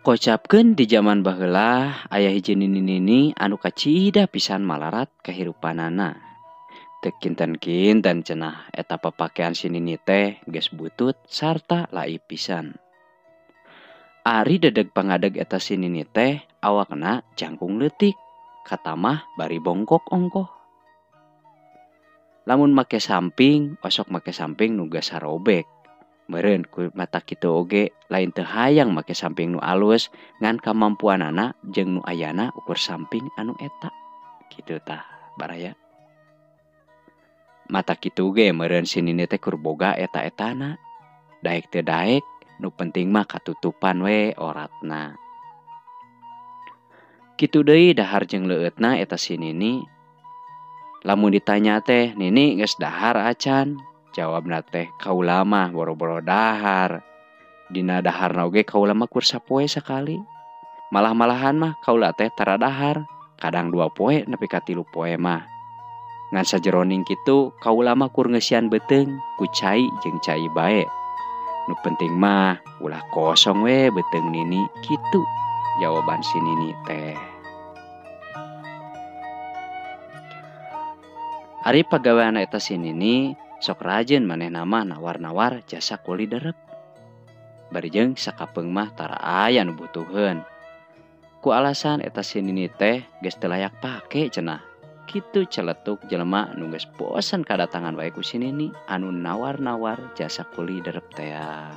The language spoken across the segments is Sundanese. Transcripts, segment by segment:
Kocapkeun di jaman baheula aya hiji nini-nini anu kacida pisan malarat kahirupanana. Teu kinten-kinten cenah eta papakean si nini teh geus butut sarta laib pisan. Ari dedeg pangadeg eta si nini teh awakna jangkung leutik, katamah bari bongkok ongkoh. Lamun make samping, osok make samping nu geus sarobek. Meureun ku mata kitu oge lain teu hayang make samping nu alus ngan kamampuanana jeung nu ayana ukur samping anu eta. Kitu tah baraya. Mata kitu ge meureun si nini teh kur boga eta-etana. Daek teu daek, nu penting mah katutupan we oratna. Kitu deui dahar jeung leueutna eta si nini. Lamun ditanya teh, "Nini geus dahar acan?" Jawabna teh, "Kaula mah boro-boro dahar. Dina daharna oge kaula mah kur sapoe sakali. Malah-malahan mah kaula teh tara dahar, kadang 2 poe nepi ka 3 poe mah. Ngan sajeroning kitu kaula mah kur ngeusian beuteung ku cai jeung cai bae. Nu penting mah ulah kosong we beuteung nini." Kitu jawaban si nini teh. Ari pagawean eta si nini sok rajin manehna mah nawar-nawar jasa kuli derep. Bari jeung sakapeung mah tara aya nu butuheun. Ku alasan eta si nini teh geus teu layak pake cenah. Kitu celetuk jelema nu geus bosen kadatangan wae ku si nini anu nawar-nawar jasa kuli derep tea.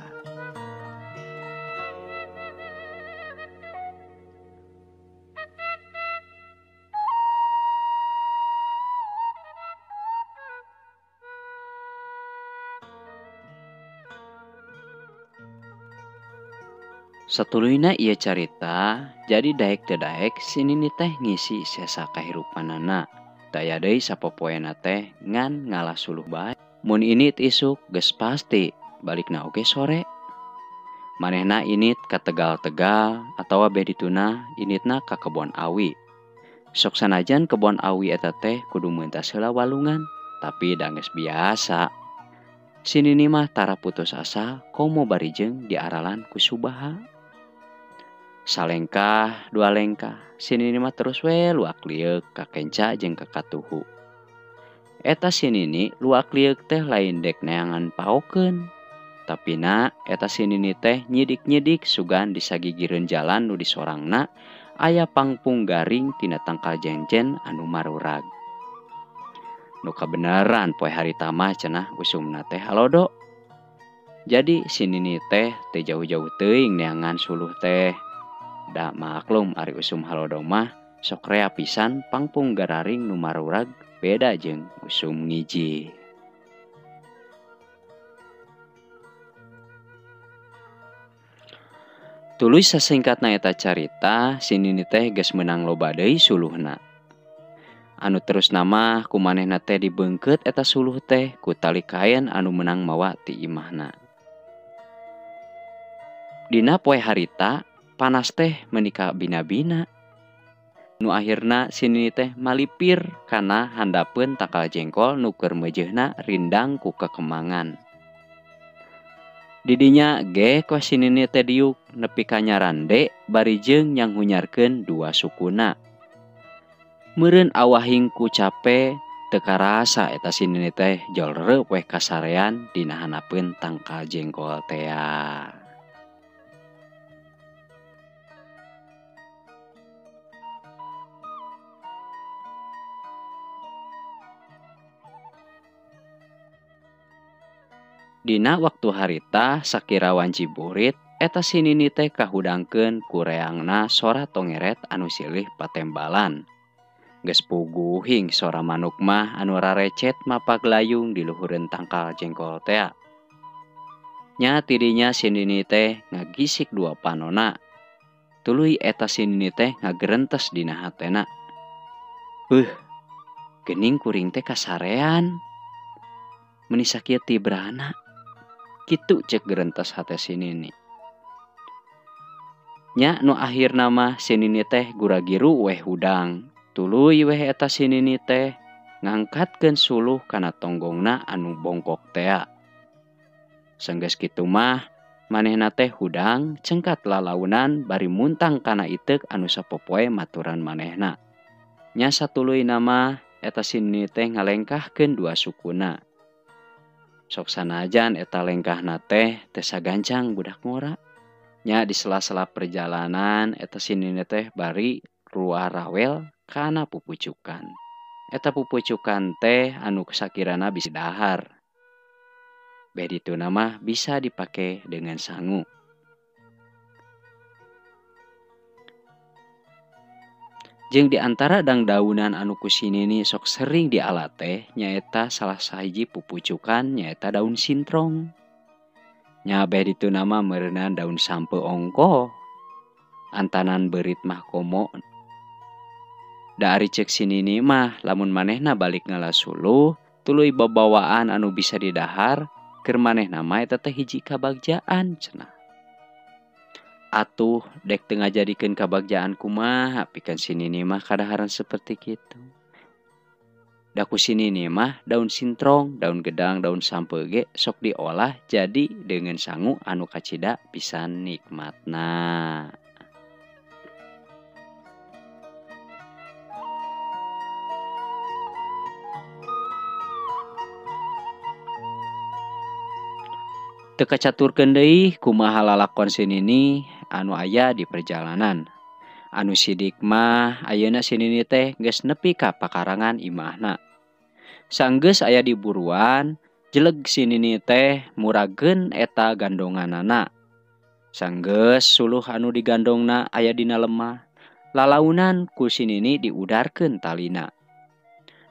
Satuluyna ieu carita, jadi daek teu daek si nini teh ngisi sesa kahirupanana. Daya deui sapopoena teh ngan ngalah suluh bae. Mun init isuk geus pasti balikna oge sore. Manehna init ka Tegal-Tegal atawa beh dituna initna ka kebon awi. Sok sanajan kebon awi eta teh kudu meuntas heula walungan, tapi da geus biasa. Si nini mah tara putus asa komo bari jeung diaralan ku subaha. Salengkah, dua lengkah, si nini mah terus we luak lieuk ka kenca jeung ka katuhu. Eta si nini luak lieuk teh lain dek neangan paokeun. Tapi na eta si nini teh nyidik-nyidik sugan disagigireun jalan nu disorangna aya pangpung garing tina tangkal jengjen anu marurag. Nu kabeneran poe harita mah cenah usumna teh halodo. Jadi si nini teh teu jauh-jauh teuing neangan suluh teh. Da maklum ari usum halodo mah sok rea pisan pangpung gararing nu marurag beda jeung usum ngiji. Tuluy sasingkatna eta carita, si nini teh geus meunang loba deui suluhna. Anu terus nama ku manehna teh dibeungkeut eta suluh teh ku tali kain anu meunang mawa ti imahna. Dina poe harita panas teh meuni kabina-bina. Nu akhirna si nini teh malipir kana handapeun tangkal jengkol nu keur meujeuhna rindang ku kekemangan. Didinya ge ku si nini teh diuk nepi ka nyarande bari jeung nyanghunyarkeun dua sukuna. Meureun awahing ku cape teu karasa eta si nini teh jol reup weh kasarean dina handapeun tangkal jengkol tea. Dina waktu harita sakira wanci burit eta si nini teh kahudangkeun ku reangna sora tongeret anu silih patembalan. Geus puguhing sora manuk mah anu rarecet mapaglayung di luhureun tangkal jengkol tea. Nya tidinya si nini teh ngagisik dua panona. Tuluy eta si nini teh ngagerentes dina hatena. Beuh, geuning kuring teh kasarean. Meuni sakieu tibrana. Kitu cek gerentes hate si nini. Nya nu akhirna mah si nini teh guragiru weh hudang. Tuluy weh eta si nini teh ngangkatkeun suluh kana tonggongna anu bongkok tea. Sanggeus kitu mah Manehna teh hudang cengkat lalaunan bari muntang kana iteuk anu sapopoe maturan manehna. Nya satuluyna mah eta si Nini teh ngalengkahkeun dua sukuna. Sok sanajan eta lengkahna teh teu sagancang budak ngora. Nya di sela-sela perjalanan eta si Nini teh bari ruah rawel kana pupucukan. Eta pupucukan teh anu sakirana bisi dahar. Beh dituna mah bisa dipake dengan sangu. Jeung di antara dangdaunan anu ku si Nini sok sering diala teh nyaeta salah sahiji pupucukan nyaeta daun sintrong. Nya beh dituna mah meureunan daun sampe ongkoh. Antanan beurit mah komo. Da ari ceuk si Nini mah lamun manehna balik ngala suluh tuluy babawaan anu bisa didahar keur manehna mah eta teh hiji kabagjaan cenah. Atuh dek teu ngajadikeun kabagjaan kumaha pikeun si Nini mah kadaharan seperti kitu. Da ku si Nini mah daun sintrong, daun gedang, daun sampe ge sok diolah jadi dengan sangu anu kacida pisan nikmatna. Teu kacaturkeun deui kumaha lalakon si Nini anu aya di perjalanan. Anu sidik mah ayeuna si Nini teh geus nepi ka pakarangan imahna. Sanggeus aya di buruan, jeleg si Nini teh murageun eta gandonganana. Sanggeus suluh anu digandongna aya dina lemah, lalaunan ku si Nini diudarkeun talina.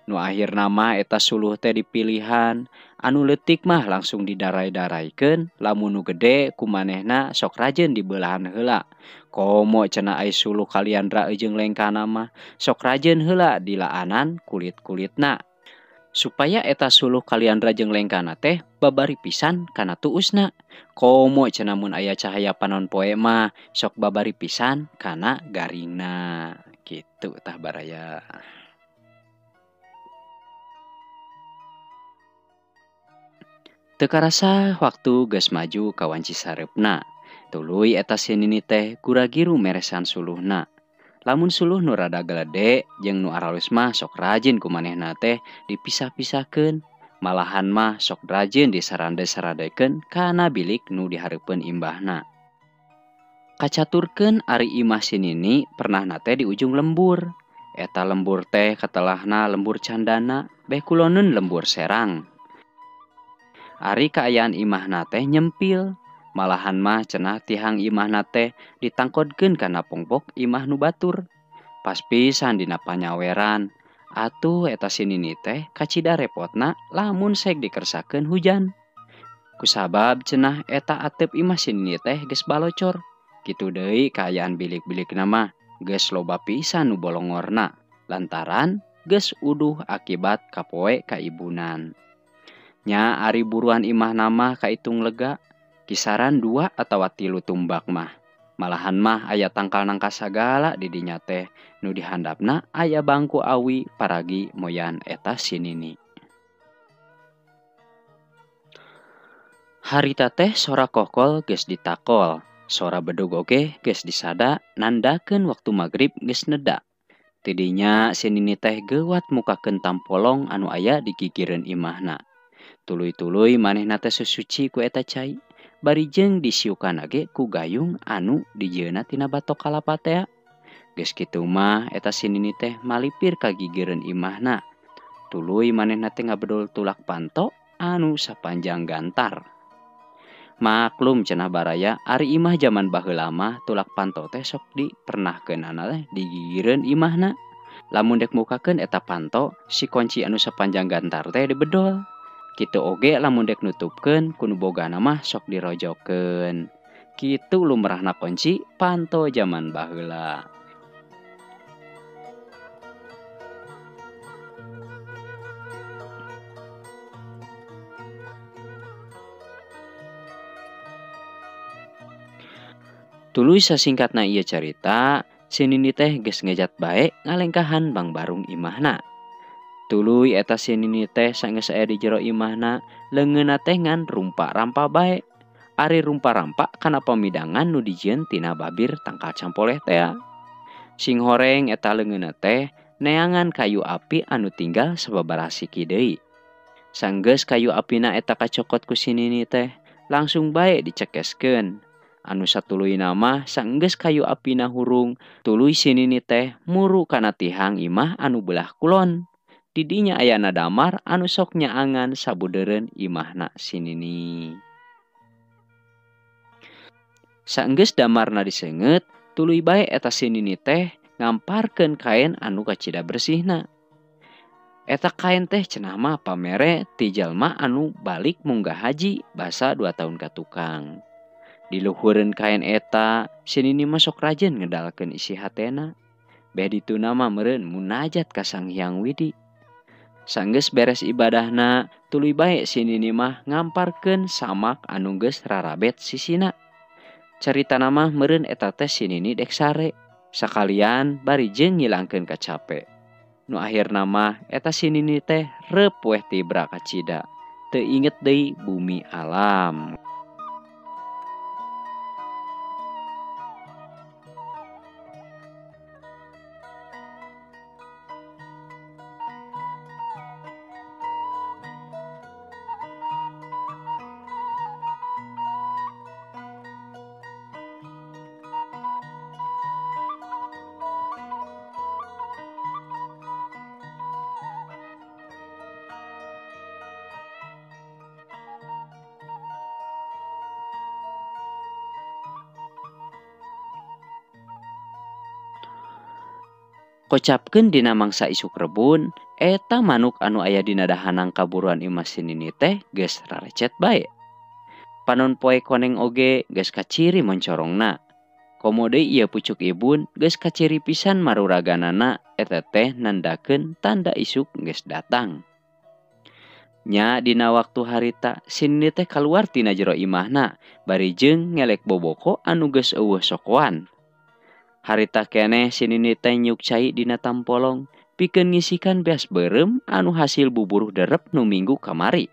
Nu akhirna mah eta suluh teh dipilihan, anu leutik mah langsung didarai-daraikeun, lamun nu gede ku manehna sok rajeun dibeulaan heula. Komo cenah ai suluh kaliandra jeung lengkana mah sok rajeun heula dilaanan kulit-kulitna. Supaya eta suluh kaliandra jeung lengkana teh babari pisan kana tuusna. Komo cenah mun aya cahaya panon poe mah sok babari pisan kana garingna. Kitu tah baraya. Teu karasa waktu geus maju ka wanci sareupna. Tuluy eta si Nini teh gura-giru meresan suluhna. Lamun suluh nu rada gelede jeung nu aralus mah sok rajin ku manehna teh dipisah-pisahkeun. Malahan mah sok rajin disarande-saradekeun kana bilik nu dihareupeun imbahna. Kacaturkeun ari imah si Nini pernahna teh di ujung lembur. Eta lembur teh katelahna lembur candana, beh kuloneun lembur serang. Ari kaayaan imahna teh nyempil, malahan mah cenah tihang imahna teh ditangkodkeun kana pongpok imah nu batur. Pas pisan dina panyaweran, atuh eta si Nini teh kacida repotna lamun sek dikersakeun hujan. Kusabab cenah eta atep imah si Nini teh geus balocor. Kitu deui kaayaan bilik-bilikna mah geus loba pisan nu bolongorna lantaran geus uduh akibat kapoe kaibunan. Nya ari buruan imah nama kaitung lega, kisaran 2 atawa 3 tumbak mah. Malahan mah aya tangkal nangka sagala di dinya teh, nu dihandapna aya bangku awi paragi moyan eta si Nini. Harita teh sora kokol geus ditakol, sora bedug oge geus disada nandakeun waktu magrib geus neda. Tidinya si Nini teh geuwat mukakeun tampolong anu aya di gigireun imahna. Tuluy-tuluy manehna teh susuci ku eta cai, bari jeung disiukan ge ku gayung anu dijieunna tina batok kalapa tea. Geus kitu mah eta si Nini teh malipir ka gigireun imahna. Tuluy manehna teh ngabedol tulak panto anu sapanjang gantar. Maklum cenah baraya ari imah jaman baheula mah tulak panto teh sok dipernahkeunana teh di gigireun imahna. Lamun dek mukakeun eta panto, si kunci anu sapanjang gantar teh dibedol. Kitu oge lamun dek nutupkeun ku nu bogana mah sok dirojokeun. Kitu lumrahna kunci panto jaman baheula. Tuluy sasingkatna ieu carita, si Nini teh geus ngejat bae ngalengkahan bangbarung imahna. Tuluy eta si Nini teh sanggeus aya di jero imahna, leungeunna teh ngan rumpa-rampa bae. Ari rumpa-rampa kana pamidangan nu dijieun tina babir tangkal campoleh tea. Sing horeng eta leungeunna teh neangan kayu api anu tinggal sababaraha siki deui. Sanggeus kayu apina eta kacokot ku si Nini teh langsung bae dicekeskeun. Anu satuluyna mah sanggeus kayu apina hurung, tuluy si Nini teh muru kana tihang imah anu belah kulon. Di dinya ayana damar anu sok nyaangan sabudeureun imahna si Nini. Sanggeus damarna diseungeut, tuluy bae eta si Nini teh ngamparkeun kaen anu kacida bersihna. Eta kaen teh cenah mah pamere ti jalma anu balik munggah haji basa 2 tahun ka tukang. Di luhureun kaen eta, si Nini mah sok rajin ngedalkeun isi hatena. Beh dituna mah meureun munajat ka Sang Hyang Widi. Sanggeus beres ibadahna, tuluy bae si Nini mah ngamparkeun samak anu geus rarabet sisina. Caritana mah meureun eta teh si Nini dek sare, sakalian bari jeung ngilangkeun kacape. Nu akhirna mah eta si Nini teh reup weh tibra kacida, teu inget deui bumi alam. Kocapkeun dina mangsa isuk rebun, eta manuk anu aya dina dahanang kaburuan imah si Nini teh geus rarecet bae. Panon poe koneng oge geus kaciri moncorongna. Komo deui ieu pucuk ibun geus kaciri pisan maruraganana eta teh nandakeun tanda isuk geus datang. Nya dina waktu harita si Nini teh kaluar tina jero imahna bari jeung ngelek boboko anu geus eueuh sokoan. Harita keneh si Nini teh nyuk cai dina tampolong pikeun ngisikan beas beureum anu hasil buburuh derep nu minggu kamari.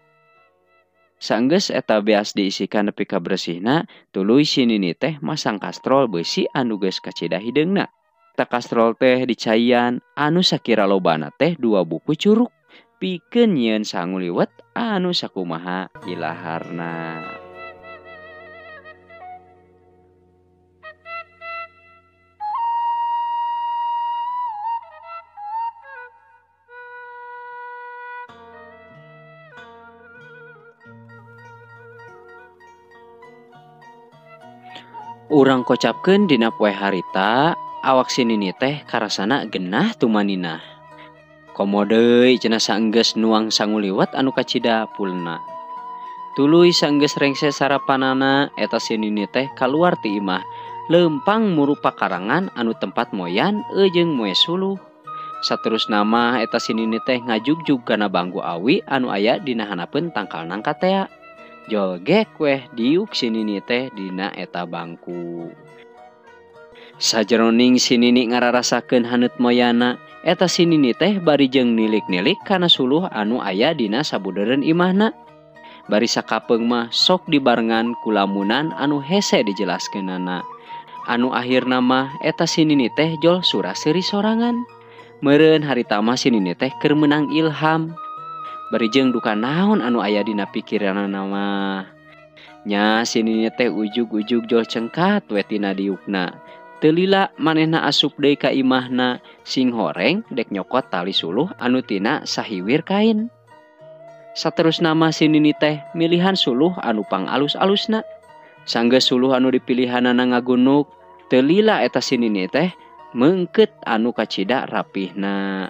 Sanggeus eta beas diisikan nepi ka beresihna, tuluy si Nini teh masang kastrol beusi anu geus kacida hideungna. Eta kastrol teh dicaian anu sakira lobana teh 2 buku curug pikeun nyieun sangu liwet anu sakumaha ilaharna. Urang kocapkeun dina poe harita, awak si Nini teh karasana genah tumaninah. Komo deui cenah saenggeus nuang sangu liwet anu kacida pulna. Tuluy saenggeus rengse sarapanana, eta si Nini teh kaluar ti imah, leumpang muru pakarangan anu tempat moyan jeung moe suluh. Saterusna mah eta si Nini teh ngajugjug kana bangku awi anu aya dina hanapeun tangkal nangka tea. Jolgek weh diuk si Nini teh dina eta bangku. Sajeroning si Nini ngararasakeun haneut moyana, eta si Nini teh bari jeung nilik-nilik kana suluh anu aya dina sabudeureun imahna. Bari sakapeung mah sok dibarengan ku lamunan anu hese dijelaskeunana. Anu akhirna mah eta si Nini teh jol sura-seuri sorangan. Meureun harita mah si Nini teh keur meunang ilham. Bari jeung duka naon anu aya dina pikiranana mah. Nya si Nini teh ujug-ujug jol cengkat we tina diukna. Teu lila manehna asup deui ka imahna, sing horeng dek nyokot tali suluh anu tina sahiwir kain. Saterusna mah si Nini teh milihan suluh anu pangalus-alusna. Sanggeus suluh anu dipilihanana ngagunuk, teu lila eta si Nini teh meungkeut anu kacida rapihna.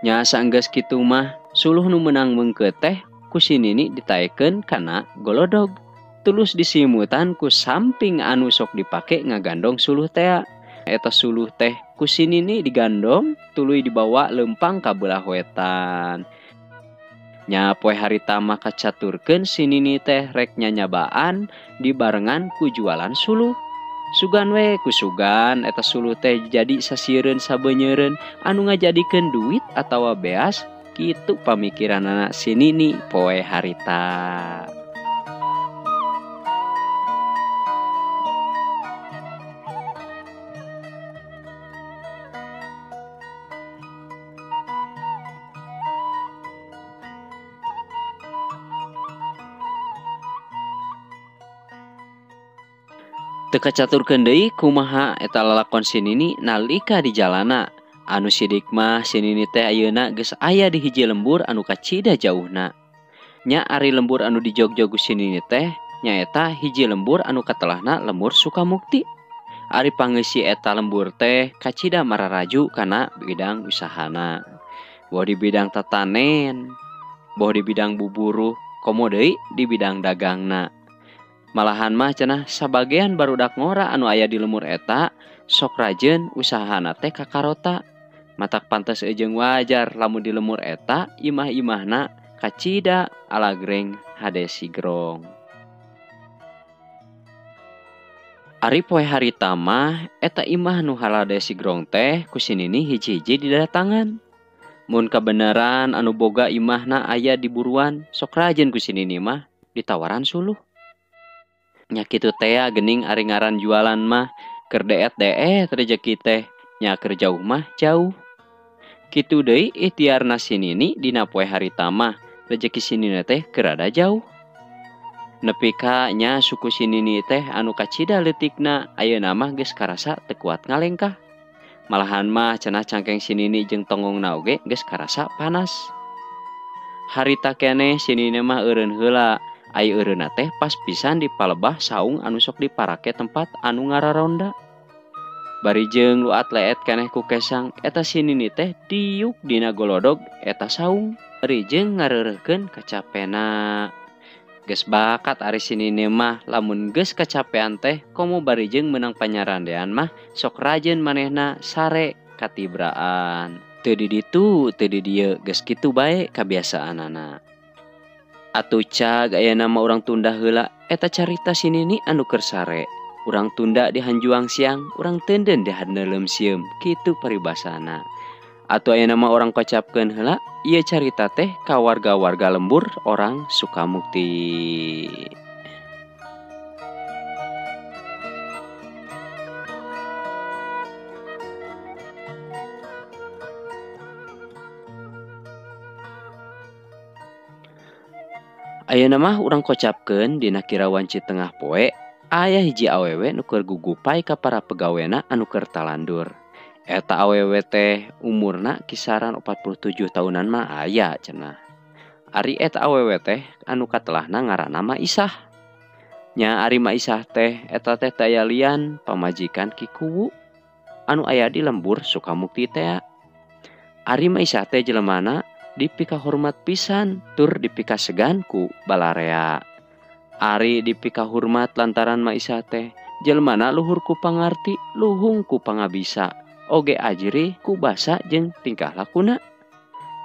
Nya sanggeus kitu mah suluh nu meunang meungkeut teh ku si Nini ditaekeun kana golodog. Tulus disimutan ku samping anu sok dipake ngagandong suluh tea. Eta suluh teh ku si Nini digandong tuluy dibawa lempang ka belah wetan. Nya poe harita mah kacaturkeun si Nini teh rek nyanyabaan dibarengan ku jualan suluh. Sugan we ku sugan eta suluh teh jadi sasieureun sabenyeureun anu ngajadikeun duit atawa beas kitu pamikiranana si Nini poe harita. Teu kacaturkeun deui kumaha eta lalakon si Nini nalika di jalana. Anu sidik mah si Nini teh ayeuna geus aya di hiji lembur anu kacida jauhna. Nya ari lembur anu dijogjog ku si Nini teh nyaeta hiji lembur anu katelahna lembur Sukamukti. Ari pangeusi eta lembur teh kacida mararaju kana bidang usahana. Boh di bidang tatanen, boh di bidang buburuh, komo deui di bidang dagangna. Malahan mah cenah sabagean barudak ngora anu aya di lembur eta sok rajeun usahana teh kakarota. Matak pantes jeung wajar lamun di lemur eta imah-imahna kacida alagreng hade sigrong. Ari poe harita mah eta imah nu halade sigrong teh ku si Nini hiji-hiji didatangan. Mun kabeneran anu boga imahna aya di buruan sok rajeun ku si Nini mah ditawaran suluh. Nya kitu tea geuning ari ngaran jualan mah keur deet-deet rejeki teh nya keur jauh mah jauh. Kitu deui ikhtiarna si Nini dina poe harita mah rejeki si Nini teh keur rada jauh. Nepi ka nya suku si Nini teh anu kacida leutikna ayeuna mah geus karasa teu kuat ngalengkah. Malahan mah cenah cangkeng si Nini jeung tonggongna oge geus karasa panas. Harita keneh si Nini mah eureun heula. Ai eureunna teh pas pisan di palebah saung anu sok diparake tempat anu ngararonda. Bari jeung luat leet keneh ku kesang eta si Nini teh diuk dina golodog eta saung. Bari jeung ngareureuhkeun kacapena. Geus bakat ari si Nini mah lamun geus kacapean teh komo bari jeung meunang panyarandean mah sok rajeun manehna sare katibraan. Teu di ditu teu di dieu geus kitu bae kabiasaanana. Atuh cag ayeuna mah urang tunda heula eta carita si Nini anu keur sare. Urang tunda di hanjuang siang, urang teunden di haneuleum sieum, kitu paribasana. Atuh ayeuna mah urang kocapkeun heula ieu carita teh ka warga-warga lembur orang Sukamukti. Ayeuna mah urang kocapkeun dina kira wanci tengah poe aya hiji awewe nu keur gugupai ka para pegawena anu keur talandur. Eta awewe teh umurna kisaran 47 tahunan mah aya cenah. Ari eta awewe teh anu katelahna ngaranna Ma Isah. Nya ari Ma Isah teh eta teh taya lian pamajikan Ki Kuwu anu aya di lembur Sukamukti tea. Ari Ma Isah teh jelemana dipikahormat pisan tur dipikasegan ku balarea. Ari dipikahormat lantaran Ma Isah teh jelmana luhur ku pangarti, luhung ku pangabisa, oge ajri ku basa jeung tingkah lakuna.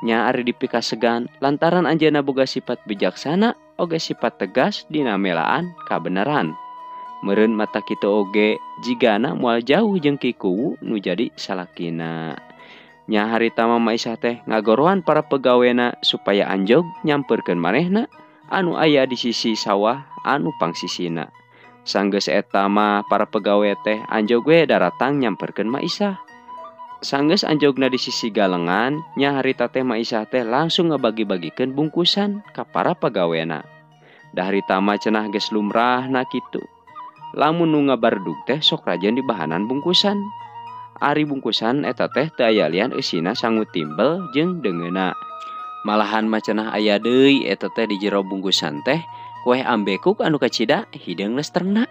Nya ari dipikasegan lantaran anjeunna boga sifat bijaksana oge sifat tegas dina melaan kabeneran. Meureun mata kitu oge jigana moal jauh jeung Ki Kuwu nu jadi salakina. Nya harita mah Ma Isah teh ngagoroan para pegawena supaya anjog nyamperkeun manehna anu aya di sisi sawah anu pangsisina. Sanggeus eta mah para pegawe teh anjog we daratang nyamperkeun Ma Isah. Sanggeus anjogna di sisi galengan, nya harita teh Ma Isah teh langsung ngabagi-bagikeun bungkusan ka para pegawena. Da harita mah cenah geus lumrahna kitu. Lamun nu ngabardug teh sok rajeun dibahanan bungkusan. Ari bungkusan eta teh teu aya lian eusina sangu timbel jeung deungeuna. Malahan mah cenah aya deui eta teh di jero bungkusan teh kue ambekuk anu kacida hideung lesterna.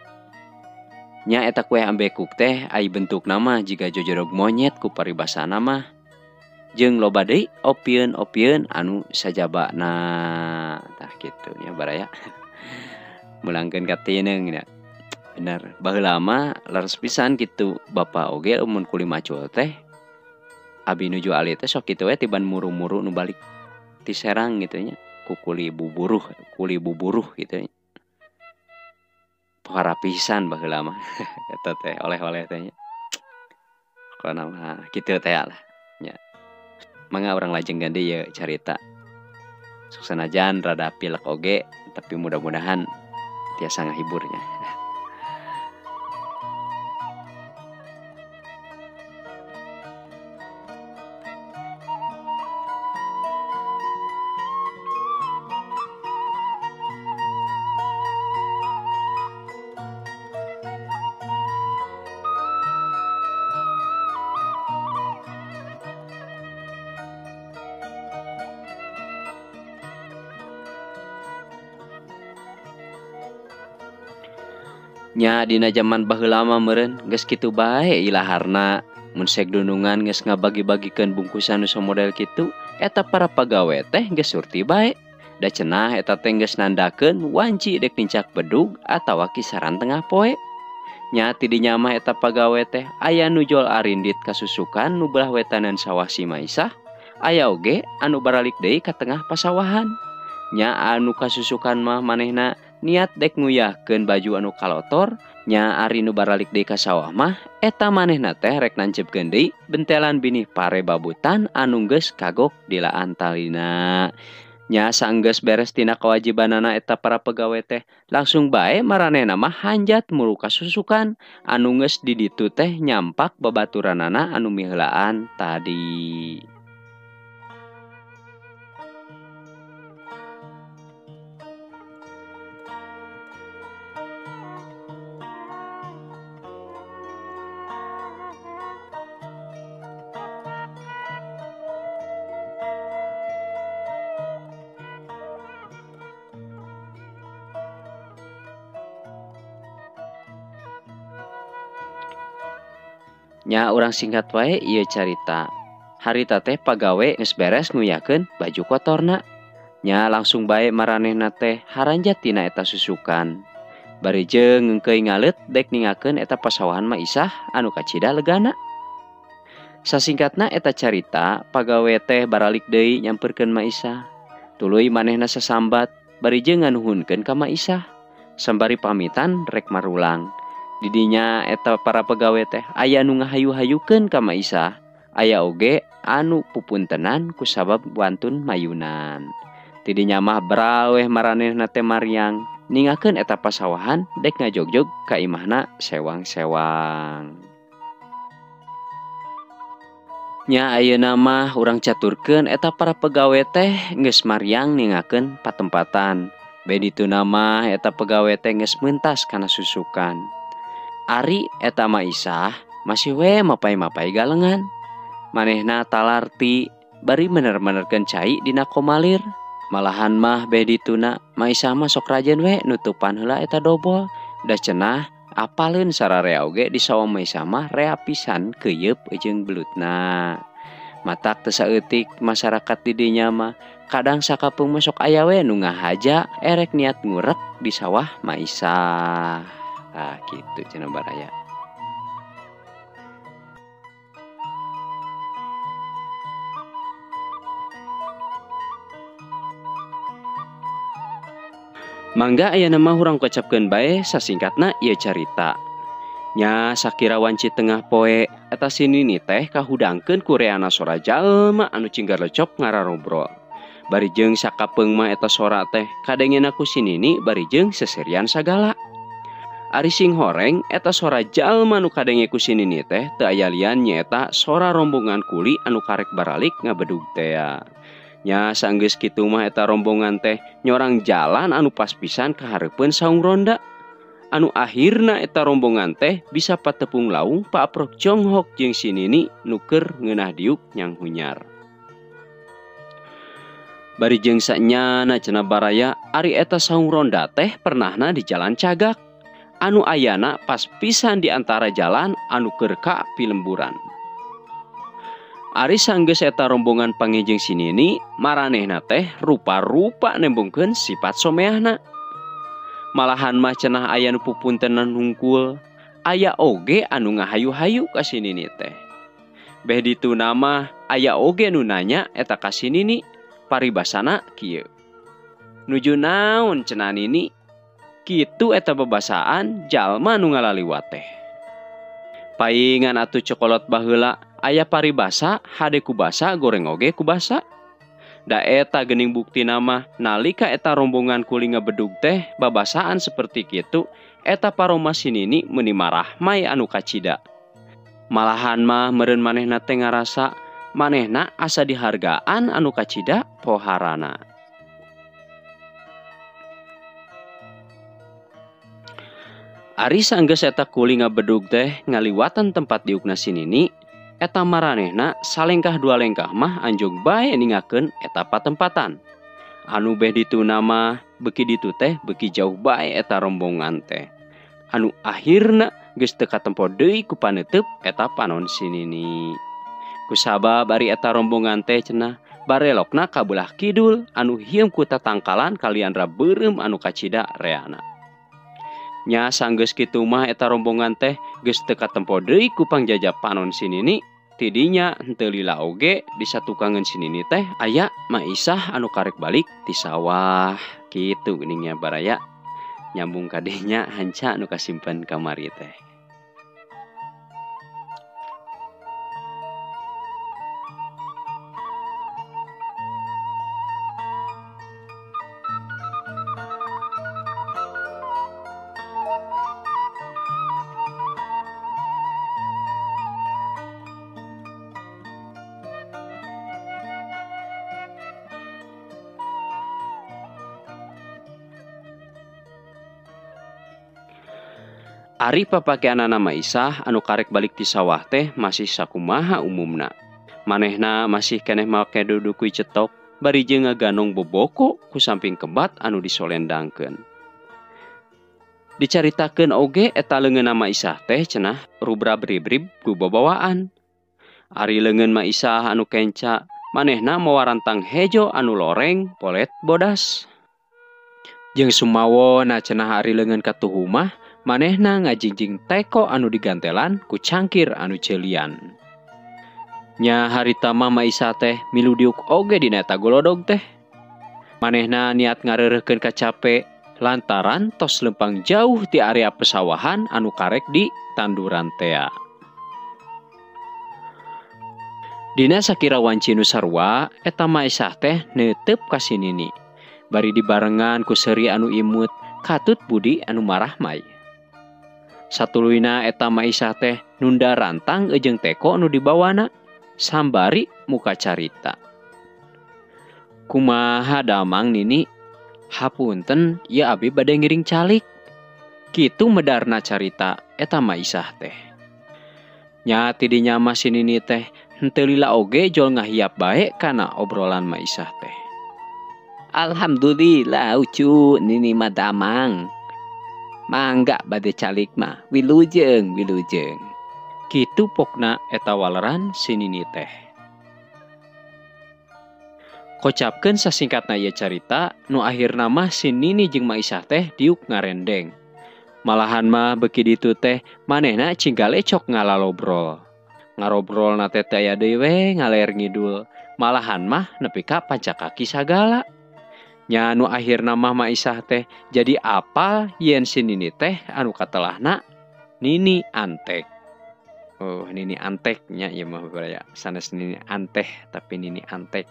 Nya eta kue ambekuk teh ai bentukna mah jiga jojorog monyet ku paribasana mah. Jeung loba deui opieun-opieun anu sajabana. Tah kitu nya baraya. Mulangkeun ka tineung nya. Bener, baheula mah leres pisan kitu bapa oge mun kuli macul teh abi nuju ali teh sok kitu we tiban muru-muru nu balik ti Serang gitu nya ku kuli buburuh gitu nya. Pohara pisan baheula mah eta teh oleh-oleh teh nya. Pokona mah kitu teh lah nya. Mangga urang lajeng ganti ye carita. Sok sanajan rada pilek oge tapi mudah-mudahan tiasa ngahiburnya. Nya dina jaman baheula mah meureun geus kitu bae ilaharna mun sek dunungan geus ngabagi-bagikeun bungkusan nu samodel kitu eta para pagawe teh geus surti bae. Da cenah eta teh geus nandakeun wanci dek nincak bedug atawa kisaran tengah poe. Nya ti dinya mah eta pagawe teh aya nu jol arindit kasusukan nu belah wetanan sawah si Maisah, aya oge anu baralik deui ka tengah pasawahan. Nya anu kasusukan mah manehna niat dek nguyahkeun baju anu kalotor, nya ari nu baralik deui ka sawah mah eta manehna teh rek nancepkeun deui bentelan binih pare babutan anu geus kagok dilaan talina. Nya sanggeus beres tina kewajibanana eta para pegawe teh langsung bae maranehna mah hanjat muru kasusukan anu geus di ditu teh nyampak babaturanana anu miheulaan tadi. Nya urang singkat wae ieu carita. Harita teh pagawe geus beres nguyakeun baju kotorna. Nya langsung bae maranehna teh haranjat tina eta susukan. Bari jeung ngeungkeuy ngaleut dek ningakeun eta pasawahan Maisah anu kacida legana. Sasingkatna eta carita pagawe teh baralik deui nyamperkeun Maisah. Tuluy manehna sasambat bari jeung nganuhunkeun ka Maisah. Sambari pamitan rek marulang. Didinya eta para pegawe teh aya nu ngahayu-hayukeun ka Maisah, aya oge anu pupuntenan kusabab wantun mayunan. Tidinya mah braweh maranehna teh mariang ningakeun eta pasawahan dek ngajogjog ka imahna sewang-sewang. Nya ayeuna mah urang caturkeun eta para pegawe teh geus mariang ningakeun patempatan. Be dituna mah eta pegawe teh geus mentas kana susukan. Ari eta Maisah masih we mapai-mapai galengan. Manehna talarti bari mener-menerkeun cai dina komalir. Malahan mah be dituna Maisah mah sok rajin we nutupan heula eta dobol. Da cenah apaleun sararea oge di sawah Maisah mah rea pisan keuyeup jeung belutna. Matak teu saeutik masyarakat di dinya mah kadang sakapeung mah sok aya we nu ngahaja erek niat ngurek di sawah Maisah. Ah gitu cenah baraya. Mangga ayeuna mah urang kocapkeun bae sasingkatna ieu carita. Nya sakira wanci tengah poe eta si Nini teh kahudangkeun ku reana sora jalma anu cinggar lecop ngararobrol. Bari jeung sakapeung mah eta sora teh kadengena ku si Nini bari jeung seserian sagala. Ari sing horeng eta sora jalma nu kadenge ku si Nini teh teu aya lian nyaeta sora rombongan kuli anu karek baralik ngabedug tea. Nya sanggeus kitu mah eta rombongan teh nyorang jalan anu pas pisan ka hareupeun saung ronda. Anu akhirna eta rombongan teh bisa patepung laung paaprok jonghok jeung si Nini nu keur ngeunah diuk nyang hunyar. Bari jeung sanyana cenah baraya ari eta saung ronda teh pernahna di jalan cagak. Anu ayana pas pisan di antara jalan anu keur ka pilemburan. Ari sanggeus eta rombongan pangijeng si Nini maranehna teh rupa-rupa nembongkeun sifat someahna. Malahan mah cenah aya nu pupuntenan hungkul, aya oge anu ngahayu-hayu ka si Nini teh. Beh dituna mah aya oge nu nanya eta ka si Nini paribasana kieu. Nuju naon cenah Nini? Kitu eta bebasaan jalma nu ngalaliwat teh. Paingan atuh cokolot baheula aya paribasa hade kubasa goreng oge kubasa. Da eta geuning buktina mah nalika eta rombongan kuli ngabedug teh babasaan seperti kitu eta paroma si Nini meuni marah mai anu kacida. Malahan mah meureun manehna teh ngarasa manehna asa dihargaan anu kacida poharana. Ari sanggeus eta kuli ngabedug teh ngaliwatan tempat diukna si Nini, eta maranehna salengkah dua lengkah mah anjog bae ningakeun eta patempatan. Anu beh dituna mah beuki ditu teh beuki jauh bae eta rombongan teh. anu akhirna geus teu katempo deui ku paneuteub eta panon si Nini. Kusabab ari eta rombongan teh cenah barelokna ka beulah kidul anu hieum ku tatangkalan kalian beureum anu kacida reana. Nya sanggeus kitu mah eta rombongan teh geus teu katempo deui ku pangjaja panon si Nini. Tidinya henteu lila oge di satukangeun si Nini teh aya Maisah anu karek balik ti sawah. Kitu geuning nya baraya nyambung kadinya hanca anu kasimpen kamari teh. Ari papakeanana Maisah anu karek balik ti sawah teh masih sakumaha umumna. Manehna masih keneh make dudukui cetok bari jeung ngaganong boboko ku samping kebat anu disolendangkeun. Dicaritakeun oge eta leungeunna Maisah teh cenah rubrab-ribrib ku bobawaan. Ari leungeun Maisah anu kenca manehna mawa rantang hejo anu loreng polet bodas. Jeung sumawona cenah ari leungeun katuhu mah manehna ngajingjing teko anu digantelan ku cangkir anu celian. Nya harita mah Maisah teh milu diuk oge dina eta golodog teh. Manehna niat ngareureuhkeun kacape lantaran tos lempang jauh ti area pesawahan anu karek di tanduran tea. Dina sakira wanci nu sarua eta Maisah teh neuteup ka si Nini. Bari dibarengan ku seuri anu imut katut budi anu marahmai. Satuluyna eta Maisah teh nunda rantang jeung teko nu dibawana sambari muka carita. Kumaha damang Nini? Hapunten ieu abi bade ngiring calik. Kitu medarna carita eta Maisah teh. Nya tidinya mah si Nini teh henteu lila oge jol ngahiap bae kana obrolan Maisah teh. Alhamdulillah ucu Nini mah damang. Mangga bade calik mah wilujeng wilujeng. Kitu pokna eta waleran si Nini teh. Kocapkeun sasingkatna ieu carita nu akhirna mah si Nini jeung Maisah teh diuk ngarendeng. Malahan mah beuki ditu teh manehna cinggalecok ngalalobrol. Ngarobrolna teh teu aya deui we ngaler ngidul. Malahan mah nepi ka pancakaki sagala. Nya nu akhirna mah Maisah teh jadi apal yen si Nini teh anu katelahna Nini Antek. Oh, Nini Antek nya ieu mah baraya. Sanes Nini Anteh tapi Nini Antek.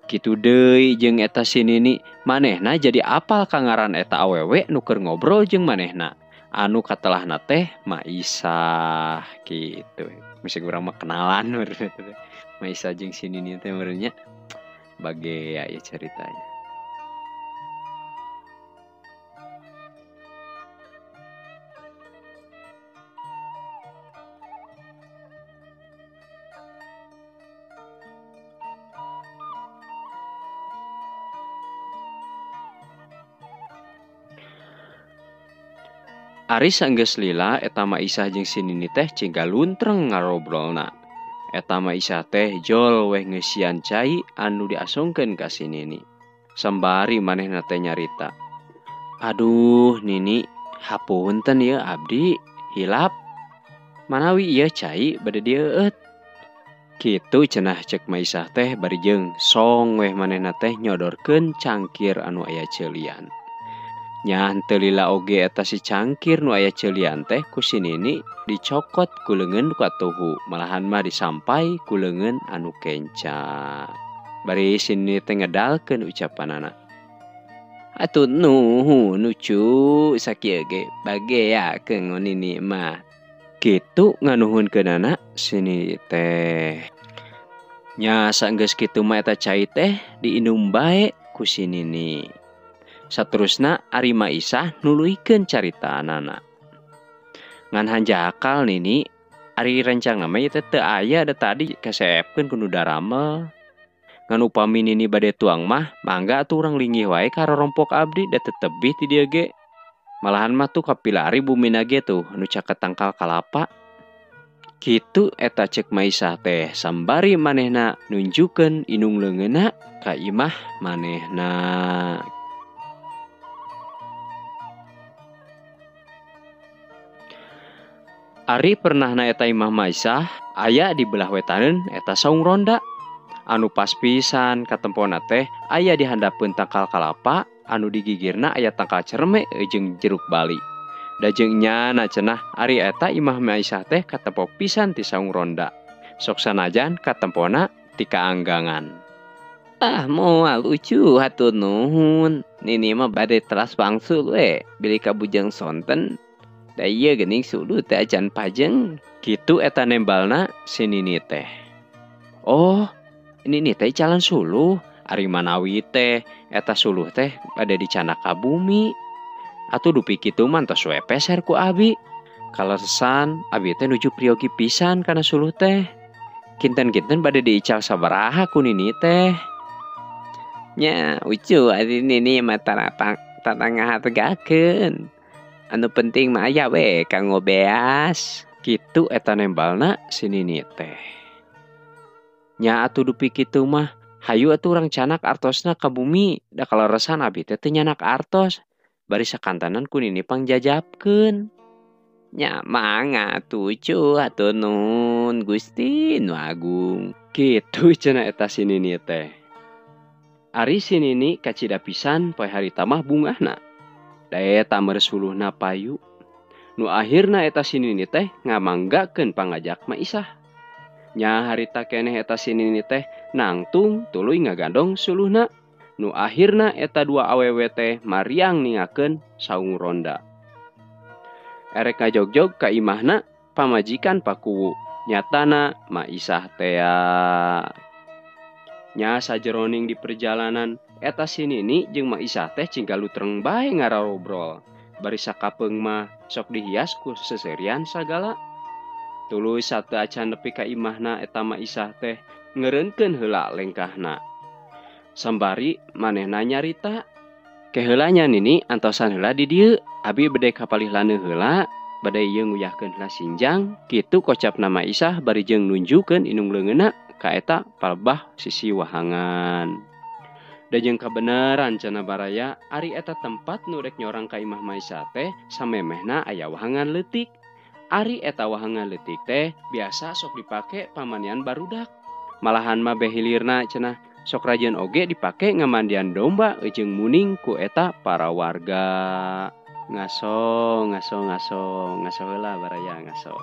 Kitu deui jeung eta si Nini manehna jadi apal ka ngaran eta awewe nu keur ngobrol jeung manehna. Anu katelahna teh Maisah kitu. Mesti urang mah kenalan Maisah jeung si Nini teh meureun nya. Bagea ya ceritanya. Ari sanggeus lila eta Maisah jeung si Nini teh cinggaluntreng ngarobrolna. Eta Maisah teh jol weh ngeusian cai anu diasongkeun ka si Nini. Sambari manehna teh nyarita. Aduh Nini, hapunten ieu abdi hilap. Manawi ieu cai bade dieueut. Kitu cenah cek Maisah teh bari jeung song weh manehna teh nyodorkeun cangkir anu aya ceulian. Nya henteu lila oge eta si cangkir nu aya ceulian teh ku si Nini dicokot ku leungeun nu katuhu, malahan mah disampai ku leungeun anu kenca. Bari si Nini teh ngedalkeun ucapanana. Atuh nuhun ucu sakieu ge bageakeun Nini mah. Kitu nganuhunkeunana si Nini teh. Nya sanggeus kitu mah eta cai teh diinum bae ku si Nini. Saterusna ari Maisah nuluykeun caritaanana. Ngan hanjakal Nini, ari rencang mah ieu teh teu aya da tadi kaseepkeun ku nu daramel. Ngan upami Nini bade tuang mah, mangga atuh urang linggih wae ka rorompok abdi da teu tebih ti dieu ge. Malahan mah tuh kapilari bumina ge tuh nu caket tangkal kalapa. Kitu eta cek Maisah teh sambari manehna nunjukeun inung leungeunna ka imah manehna. Ari pernahna eta imah Maisah aya di belah wetaneun eta saung ronda. Anu pas pisan katempona teh aya di handapeun tangkal kalapa anu digigirna aya tangkal cerme jeung jeruk bali. Da jeung nyana cenah ari eta imah Maisah teh katempo pisan ti saung ronda. Sok sanajan katempona ti kaanggangan. Ah moal lucu hatur nuhun. Nini mah bade teras wangsul we bilih kabujeng sonten. Da ieu geuning suluh teh acan pajeng. Kitu eta nembalna si Nini teh. Oh, Nini teh jalan suluh. Ari manawi teh eta suluh teh bade dicanak ka bumi. Atuh dupi kitu mah tos we peser ku abi. Kaleresan abi teh nuju priyogi pisan kana suluh teh. Kinten-kinten bade diical sabaraha ku Nini teh. Nya ucu ari Nini mah tara ngahargakeun. Anu penting mah aya we kanggo beas. Kitu eta nembalna si Nini teh. Nya atuh dupi kitu mah hayu atuh urang canak artosna ka bumi. Da kaleresan abi teh teu nyanak artos. Bari sakantanan ku Nini pangjajabkeun. Nya mangga atuh ucu hatur nuhun Gusti nu Agung. Kitu cenah eta si Nini teh. Ari si Nini kacida pisan poe harita mah bungahna. Da eta mersuluhna payu. Nu akhirna eta si Nini teh ngamanggakeun pangajak Maisah. Nya harita keneh eta si Nini teh nangtung tuluy ngagandong suluhna. Nu akhirna eta dua awewe teh mariang ningakeun saung ronda. Erek ngajogjog ka imahna pamajikan pakuwu. Nyatana Maisah tea. Nya sajeroning di perjalanan eta si Nini jeung Maisah teh cingga lutreng bae ngararobrol. Bari sakapeung mah sok dihias ku seserian sagala. Tuluy sateu acan nepi ka imahna eta Maisah teh ngeureunkeun heula lengkahna. Sambari manehna nyarita, "Keheula nya Nini antosan heula di dieu, abi bade kapalih laneuh heula, bade ieu nguyahkeun heula sinjang." Kitu kocapna Maisah bari jeung nunjukeun inung leungeunna ka eta palebah sisi wahangan. Da jeung kabeneran cenah baraya ari eta tempat nu rek nyorang ka imah Maisah teh samemehna aya wahangan leutik. Ari eta wahangan leutik teh biasa sok dipake pamanian barudak. Malahan mah beh hilirna cenah sok rajin oge dipake ngamandian domba jeung muning ku eta para warga. Ngaso ngaso ngaso ngaso heula baraya ngaso.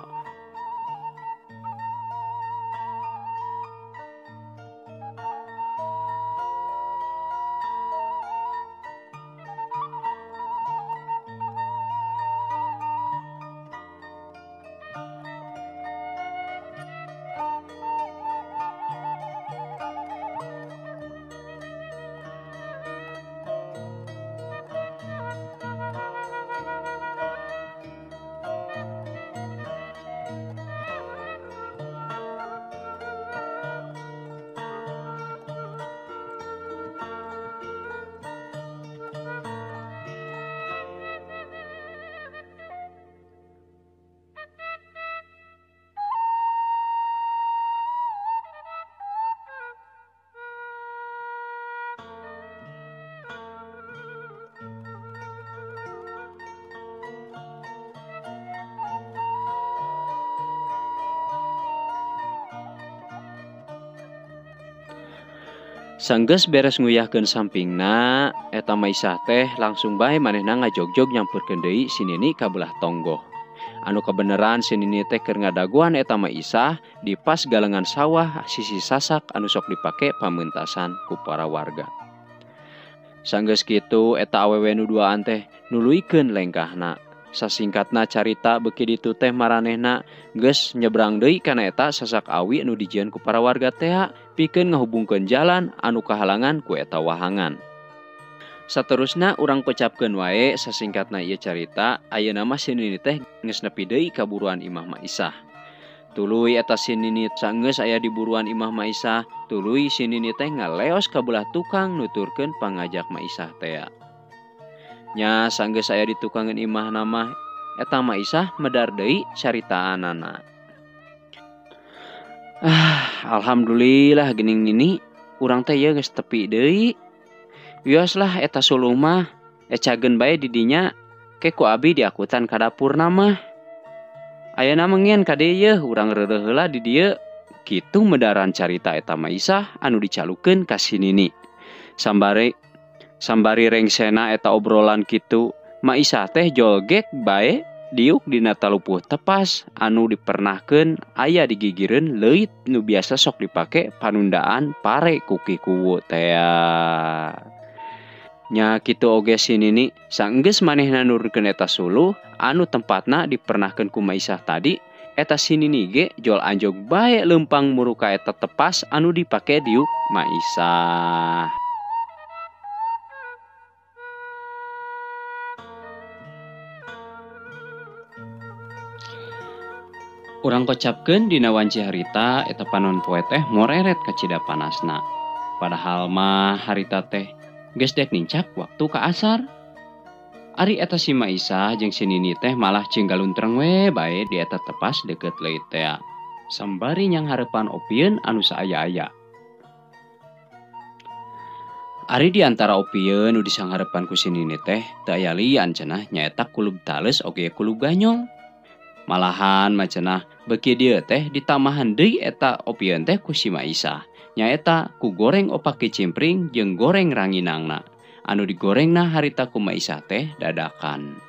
Sanggeus beres nguyahkeun sampingna, eta Maisah teh langsung bae manehna ngajogjog nyamperkeun deui si Nini ka belah tonggoh. Anu kabeneran si Nini teh keur ngadaguan eta Maisah di pas galengan sawah sisi sasak anu sok dipake pameuntasan ku para warga. Sanggeus kitu eta awewe nu duaan teh nuluykeun lengkahna. Sasingkatna carita beuki ditu teh maranehna geus nyebrang deui kana eta sasak awi nu dijieun ku para warga tea pikeun ngahubungkeun jalan anu kahalangan ku eta wahangan. Saterusna urang kocapkeun wae sasingkatna ieu carita ayeuna mah si Nini teh geus nepi deui ka buruan imah Maisah. Tuluy eta si Nini sanggeus aya di buruan imah Maisah, tuluy si Nini teh ngaleos ka belah tukang nuturkeun pangajak Maisah tea. Nya sanggeus aya di tukangeun imahna mah eta Maisah medar deui caritaanana. Ah, alhamdulillah geuning Nini, urang teh ieu geus tepi deui. Wios lah eta suluh mah, ecageun bae di dinya, ke ku abi diakutan ka dapurna mah. Ayeuna mah ngien ka dieu yeuh urang reureuh heula di dieu. Kitu medaran carita eta Maisah anu dicalukeun ka si Nini. Sambari rengsena eta obrolan kitu, Maisah teh jolgek bae diuk dina talupuh tepas anu dipernahkeun aya digigireun leuit nu biasa sok dipake panundaan pare ku Ki Kuwu tea. Nya kitu oge si Nini sanggeus manehna nurunkeun eta suluh anu tempatna dipernahkeun ku Maisah tadi, eta si Nini ge jol anjog bae leumpang muruka eta tepas anu dipake diuk Maisah. Urang kocapkeun dina wanci harita eta panon poe teh moreret kacida panasna. Padahal mah harita teh geus dek nincak waktu ka asar. Ari eta si Maisah jeung si Nini teh malah jeung galuntreng we bae di eta tepas deukeut leuit tea. Sambari nyanghareupan opieun anu saaya-aya. Ari di antara opieun nu disanghareupan ku si Nini teh teu aya lian cenah nyaeta kulub tales oge kulub ganyol. Malahan mah cenah beuki dieu teh ditamahan deui eta opieun teh ku si Maisah. Nyaeta ku goreng opak kicimpring jeung goreng ranginangna. Anu digorengna harita ku Maisah teh dadakan.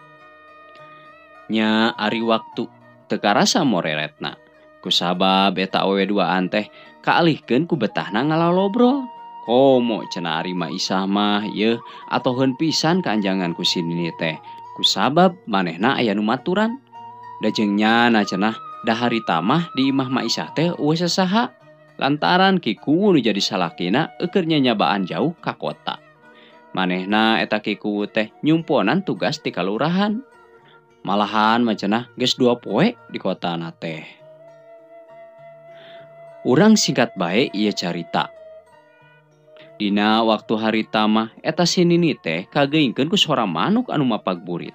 Nya ari waktu teu karasa moreretna. Kusabab eta awewe duaan teh kaalihkeun ku betahna ngalalobrol. Komo cenah ari Maisah mah yeuh atoheun pisan kaanjangan ku si Nini teh. Kusabab manehna aya nu maturan. Da jeung nyana cenah da harita mah di imah Maisah teh eueuh sasaha. Lantaran Ki Kuwu nu jadi salakina eukeun nyanyabaan jauh ka kota. Manehna eta Ki Kuwu teh nyumponan tugas di kalurahan. Malahan mah cenah geus 2 poe di kotana teh. Urang singkat bae ieu carita. Dina waktu harita mah eta si Nini teh kageingkeun ku sora manuk anu mapag burit.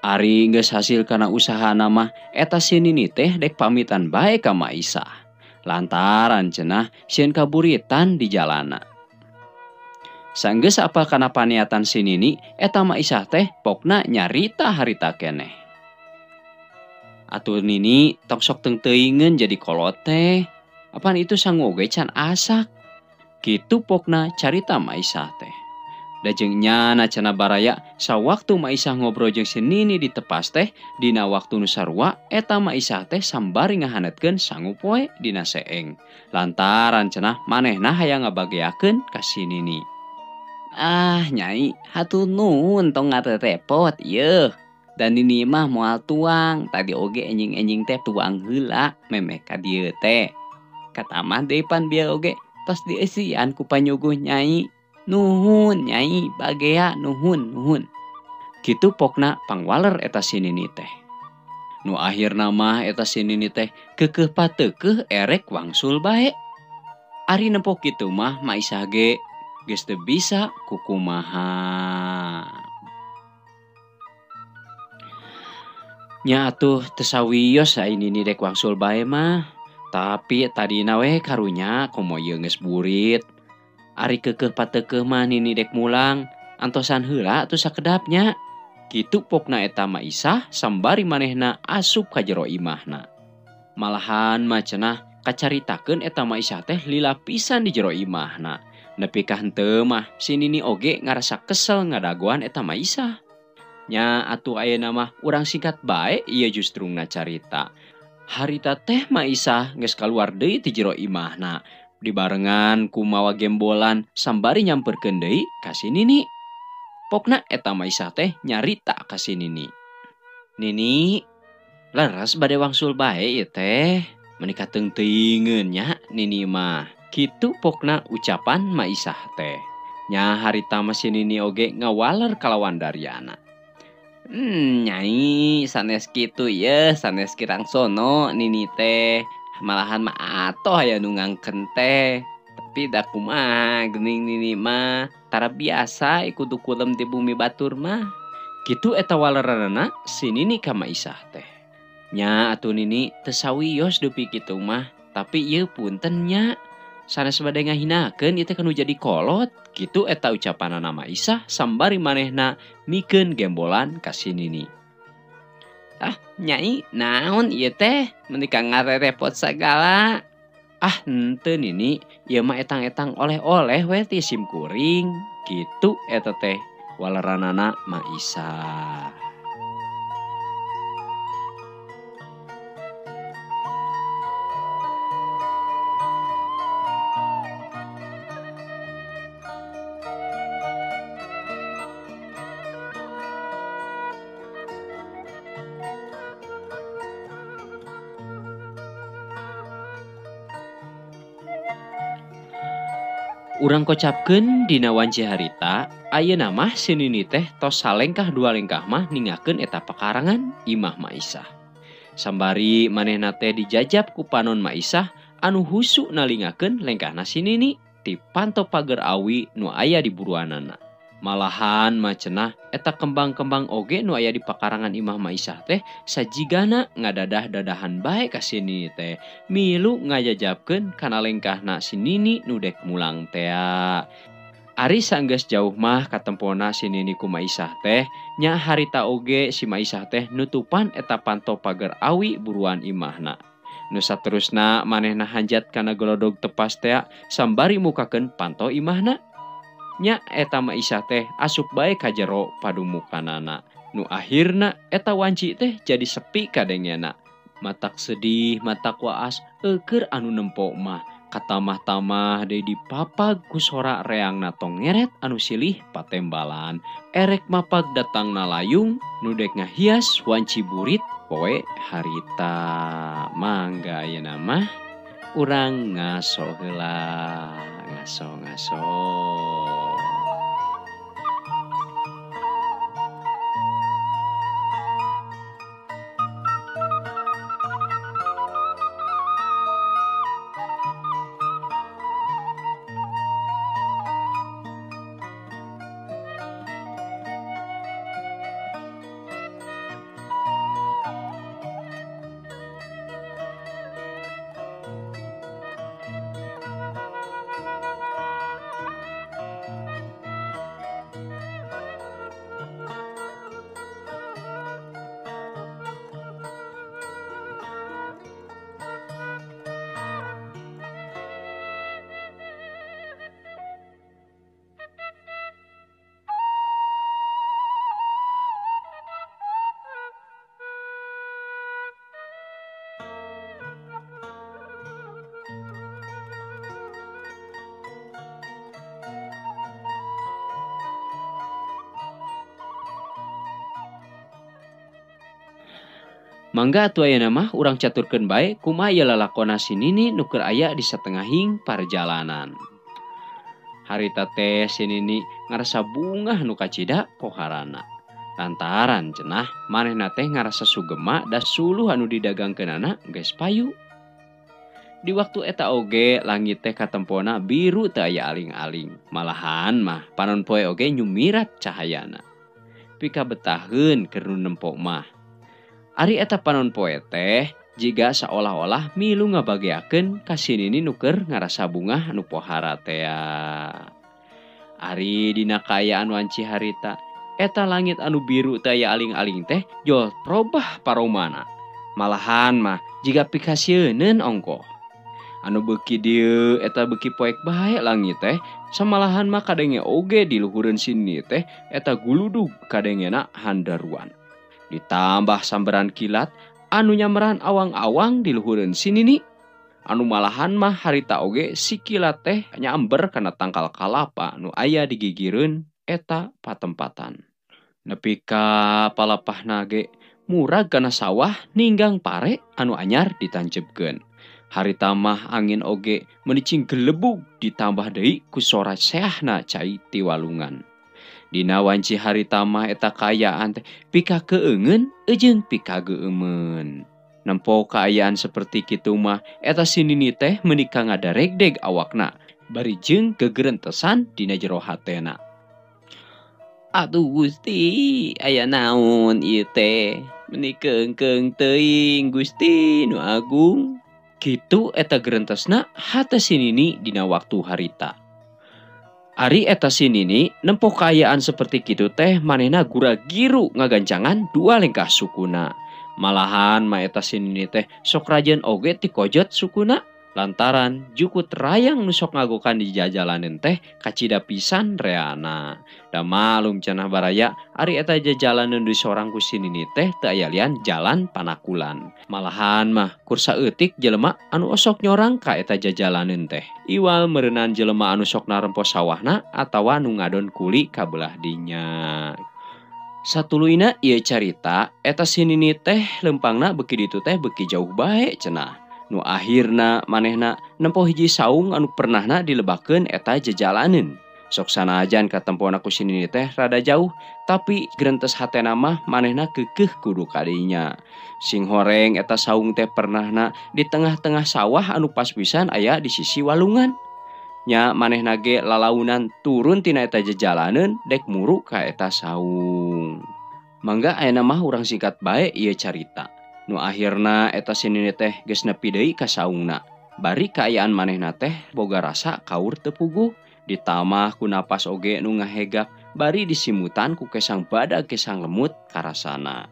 Ari geus hasil kana usahana mah eta si Nini teh dek pamitan bae ka Maisah. Lantaran cenah sieun kaburitan di jalana. Sanggeus apal kana paniatan si Nini, eta Maisah teh pokna nyarita harita keneh. Atuh Nini tong sok teungteuingeun jadi kolot teh. Apan itu sangu oge can asak. Kitu pokna carita Maisah teh. Da jeung nyana cenah baraya sawaktu Maisah ngobrol jeung si Nini di tepas teh dina waktu nu sarua eta Maisah teh sambari ngahanetkeun sangu poe dina seeng. Lantaran cenah manehna hayang ngabageakeun ka si Nini. Ah nyai, hatur nuhun tong ngarerepot yeuh. Dan Nini mah moal tuang, tadi oge enjing-enjing teh tuang heula memeh ka dieu teh. Katamah deui pan bieu oge tos dieusian ku panyuguh nyai. Nuhun nyai, bagea nuhun nuhun. Kitu pokna pangwaler eta si Nini teh. Nu akhirna mah eta si Nini teh keukeuh pateukeuh erek wangsul bae. Ari nempo kitu mah Maisah ge geus teu bisa kukumaha. Nya atuh teu sawios ai Nini dek wangsul bae mah. Tapi tadina we karunya komo ieu geus burit. Ari keukeuh pateukeuh mah Nini dek mulang, antosan heula atuh sakedapnya. Kitu pokna eta Maisah sambari manehna asup ka jero imahna. Malahan mah cenah kacaritakeun eta Maisah teh lila pisan di jero imahna. Nepi ka henteu mah si Nini oge ngarasa kesel ngadagoan eta Maisah. Nya atuh ayeuna mah urang singkat bae ieu justrungna carita. Harita teh Maisah geus kaluar deui ti jero imahna. Dibarengan ku mawa gembolan sambari nyamperkeun deui ka si Nini. Pokna eta Maisah teh nyarita ka si Nini. Nini, leres bade wangsul bae ieu teh. Meuni kateungteuingeun nya Nini mah. Kitu pokna ucapan Maisah teh. Nya harita mah si Nini oge ngawaler kalawan Daryana. Nyai sanes kitu ye, sanes kirang sono Nini teh. Malahan mah atoh aya nu ngangken teh. Tapi da kumaha geuning Nini mah. Tara biasa kudu kulem di bumi batur mah. Kitu eta waleranana si Nini ka Maisah teh. Nya atuh Nini teu sawios dupi kitu mah, tapi ieu punten nya. Sanes bade ngahinakeun ieu teh kanu jadi kolot. Kitu eta ucapanana Maisah sambari manehna mikeun gembolan ka si Nini. Ah, Nyai, naon ieu teh? Meuni ka ngarerepot sagala. Ah, henteu Nini, ieu mah etang-etang oleh-oleh we ti sim kuring. Kitu eta teh waleranana Maisah. Urang kocapkeun dina wanci harita, ayeuna mah si Nini teh tos salengkah dua lengkah mah ningakeun eta pekarangan imah Maisah. Sambari manehna teh dijajab ku panon Maisah anu husu nalingakeun lengkahna si Nini ti panto pager awi nu aya di buruanana. Malahan mah cenah eta kembang-kembang oge nu aya di pekarangan imah Maisah teh sajigana ngadadah-dadahan bae ka si Nini teh milu ngajajabkeun kana lengkahna si Nini nu dek mulang tea. Ari sanggeus jauh mah katempona si Nini ku Maisah teh nya harita oge si Maisah teh nutupan eta panto pager awi buruan imahna. Nu saterusna manehna hanjat kana golodog tepas tea sambari mukakeun panto imahna. Nya eta Maisah teh asup bae ka jero padumukanana. Nu akhirna eta wanci teh jadi sepi kadengena. Matak sedih, matak waas, eukeur anu nempo mah. Katamah-tamah deui dipapag ku sora reangna tongeret anu silih patembalan. Erek mapag datangna layung nu dek ngahias wanci burit poe harita. Mangga ayeuna mah urang ngaso heula, ngaso-ngaso. Mangga atuh ayeuna mah urang caturkeun bae kumaha ieu lalakona si Nini nu keur aya di satengahing parjalanan. Harita teh si Nini ngarasa bungah nu kacida poharana. Lantaran cenah manehna teh ngarasa sugema da suluh anu didagangkeunana geus payu. Di waktu eta oge langit teh katempona biru teu aya aling-aling. Malahan mah panon poe oge nyumirat cahayana. Pika betaheun keur nu nempo mah. Ari eta panon poe teh jiga saolah-olah milu ngabageakeun ka si Nini nu keur ngarasa bungah nu pohara tea. Ari dina kaayaan wanci harita eta langit anu biru teu aya aling-aling teh jol robah paromana. Malahan mah jiga pikasieuneun ongkoh. Anu beuki dieu eta beuki poek bae langit teh, samalahan mah kadenge oge di luhureun si Nini teh eta guludug kadengena handaruan. Ditambah sambaran kilat anu nyameran awang-awang di luhureun si Nini. Anu malahan mah harita oge si kilat teh nyamber kana tangkal kalapa nu aya di gigireun eta patempatan. Nepi ka palapahna ge murag kana sawah ninggang pare anu anyar ditancepkeun. Harita mah angin oge menicing gelebug ditambah deui ku sora seahna cai ti walungan. Dina wanci harita mah eta kaayaan teh pika keungeun jeung pika geueumeun. Nempo kaayaan seperti kitu mah eta si Nini teh meuni ka ngadaregdeg awakna bari jeung gegerentesan dina jero hatena. Aduh Gusti, aya naon ieu teh? Meni keungkeung teuing Gusti nu agung. Kitu eta gerentesna hate si Nini dina waktu harita. Ari eta si Nini nempo kaayaan seperti kitu teh manehna gura-giru ngagancangan dua lengkah sukuna. Malahan mah eta si Nini teh sok rajeun oge tikojot sukuna lantaran jukut rayang nu sok ngagokan di jajalaneun teh kacida pisan reana. Da malum cenah baraya ari eta jajalaneun disorang ku si Nini teh teu aya lian jalan panakulan. Malahan mah kur saeutik jelema anu osok nyorang ka eta jajalaneun teh. Iwal meureunan jelema anu sok narempo sawahna atawa nu ngadon kuli ka belah dinya. Satuluyna ieu carita eta si Nini teh lempangna beuki ditu teh beuki jauh bae cenah. Nu akhirna manehna nempo hiji saung anu pernahna dilebakeun eta jajalaneun. Sok sanajan katempona ku si Nini teh rada jauh, tapi gerentes hatena mah manehna keukeuh kudu kadinya. Sing horeng eta saung teh pernahna di tengah-tengah sawah anu pas pisan aya di sisi walungan. Nya manehna ge lalaunan turun tina eta jajalaneun dek muru ka eta saung. Mangga ayeuna mah urang singkat bae ieu carita. Nu akhirna eta si Nini teh geus nepi deui ka saungna. Bari kaayaan manehna teh boga rasa kaur teu puguh, ditamah ku napas oge nu ngahegak, bari disimutan ku kesang badag kesang lemut karasana.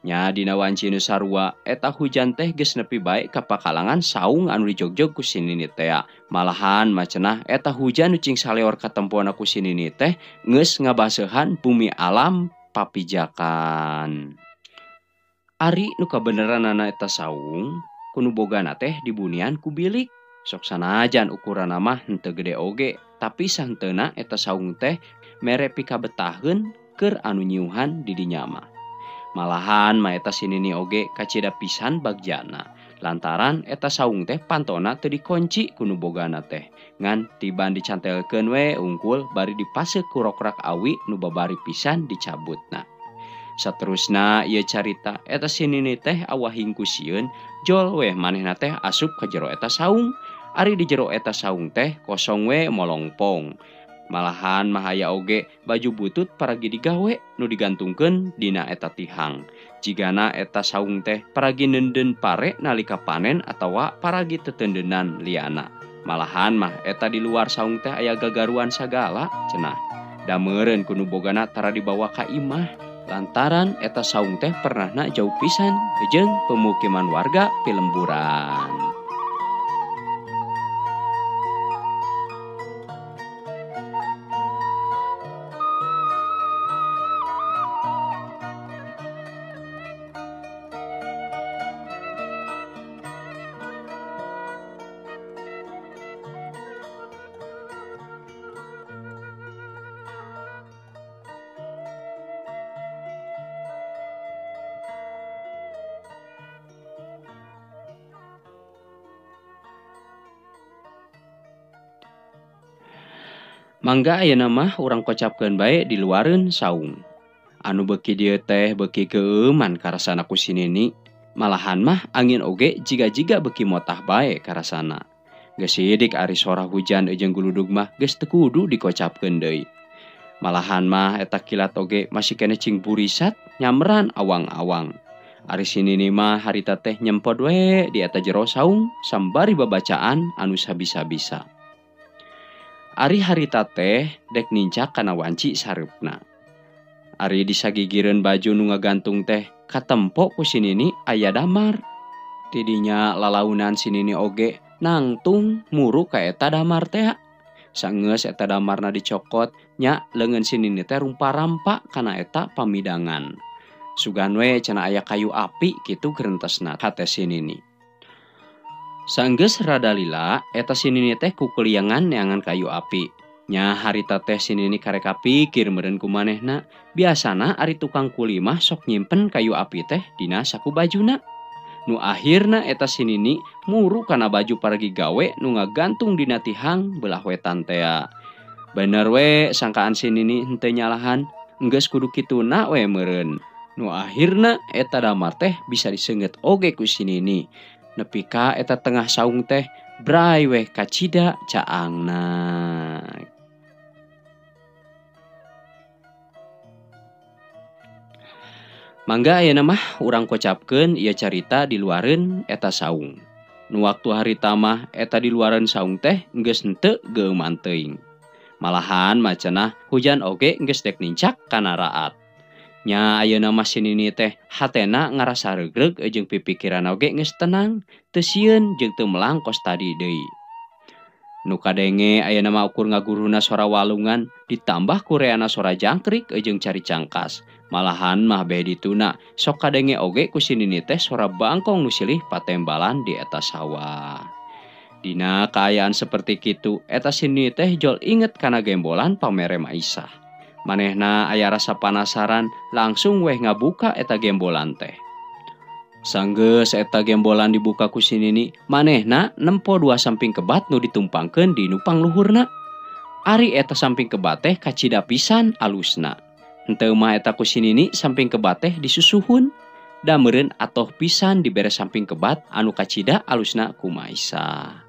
Nya dina wanci nu sarua eta hujan teh geus nepi bae ka pakalangan saung anu dijogjog ku si Nini teh. Malahan macenah eta hujan nu cing saleor katempona ku si Nini teh geus ngabaseuhan bumi alam papijakan. Ari nu kabeneranana eta saung kunu bogana teh dibunian ku bilik. Sok sanajan ukuranna mah henteu gede oge, tapi sahenteuna eta saung teh mere pikabetaheun keur anu nyiuhan di dinya mah. Malahan mah eta si Nini oge kacida pisan bagjana lantaran eta saung teh pantona teu dikunci ku nu bogana teh. Ngan tiban dicantelkeun we ungkul bari dipaseuh ku rokrak awi nu babari pisan dicabutna. Saterusna ieu carita eta si Nini teh awahing ku sieun jol weh manehna teh asup ka jero eta saung. Ari di jero eta saung teh kosong we molongpong. Malahan mah aya oge baju butut paragi digawe nu digantungkeun dina eta tihang. Jigana eta saung teh paragi neundeun pare nalika panen atawa paragi tetendenan liana. Malahan mah eta di luar saung teh aya gagaruan sagala cenah. Da meureun ku nu bogana tara dibawa ka imah. Lantaran eta saung teh pernahna jauh pisan jeung pemukiman warga pilemburan. Mangga ayeuna mah urang kocapkeun bae di luareun saung. Anu beuki dieu teh beuki geueuman karasana ku si Nini. Malahan mah angin oge jiga-jiga beuki motah bae karasana. Geus sidik ari sora hujan jeung guludug mah geus teu kudu dikocapkeun deui. Malahan mah eta kilat oge masih keneh cing burisat nyamran awang-awang. Ari si Nini mah harita teh nyempod we di eta jero saung sambari babacaan anu sabisa-bisa. Ari harita teh dek nincak kana wanci sareupna. Ari disagigireun baju nu ngagantung teh katempo ku si Nini aya damar. Tidinya lalaunan si Nini oge nangtung muru ka eta damar teh. Sangeus eta damarna dicokot nya leungeun si Nini teh rumpa-rampa kana eta pamidangan. Sugan we cenah aya kayu api kitu gerentesna hate si Nini. Sanggeus rada lila eta si Nini teh kukuliangan neangan kayu api. Nya harita teh si Nini karek kapikir meureun ku manehna, biasana ari tukang kuli mah sok nyimpen kayu api teh dina saku bajuna. Nu akhirna eta si Nini muru kana baju paragi gawe nu ngagantung dina tihang belah wetan tea. Bener we sangkaan si Nini henteu nyalahan, enggeus kudu kituna we meureun. Nu akhirna eta damar teh bisa diseungeut oge ku si Nini. Nepi ka eta tengah saung teh bray weh kacida caangna. Mangga ayeuna mah urang kocapkeun ieu carita di luareun eta saung. Nu waktu harita mah eta di luareun saung teh geus henteu geuman teuing. Malahan mah cenah hujan oge geus dek nincak kana raat. Nya ayeuna mah si Nini teh hatena ngarasa regreg jeung pipikiran oge geus tenang, teu sieun jeung teu melang kos tadi deui. Nu kadenge ayeuna mah ukur ngaguruhna sora walungan ditambah kureana sora jangkrik jeung cari cangkas. Malahan mah beh dituna sok kadenge oge ku si Nini teh sora bangkong nu silih patembalan di eta sawah. Dina kaayaan seperti kitu eta si Nini teh jol inget kana gembolan pamere Maisah. Manehna aya rasa panasaran langsung weh ngabuka eta gembolan teh. Sanggeus eta gembolan dibuka ku si Nini, manehna nempo dua samping kebat nu ditumpangkeun di nu pangluhurna. Ari eta samping kebat teh kacida pisan alusna. Henteu mah eta ku si Nini samping kebat teh disusuhun. Da meureun atoh pisan dibere samping kebat anu kacida alusna ku Maisah.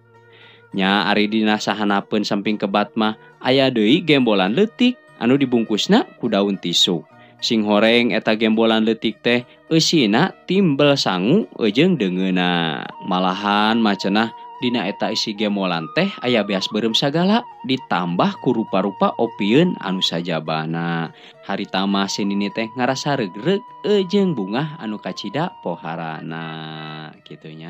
Nya ari dina sahanapeun samping kebat mah aya deui gembolan leutik anu dibungkusna ku daun tisu. Sing horeng eta gembolan leutik teh eusina timbel sangu jeung deungeuna. Malahan mah cenah dina eta isi gembolan teh aya beas beureum sagala ditambah ku rupa-rupa opieun anu sajabana. Harita mah si Nini teh ngarasa regreg jeung bungah anu kacida poharana kitu nya.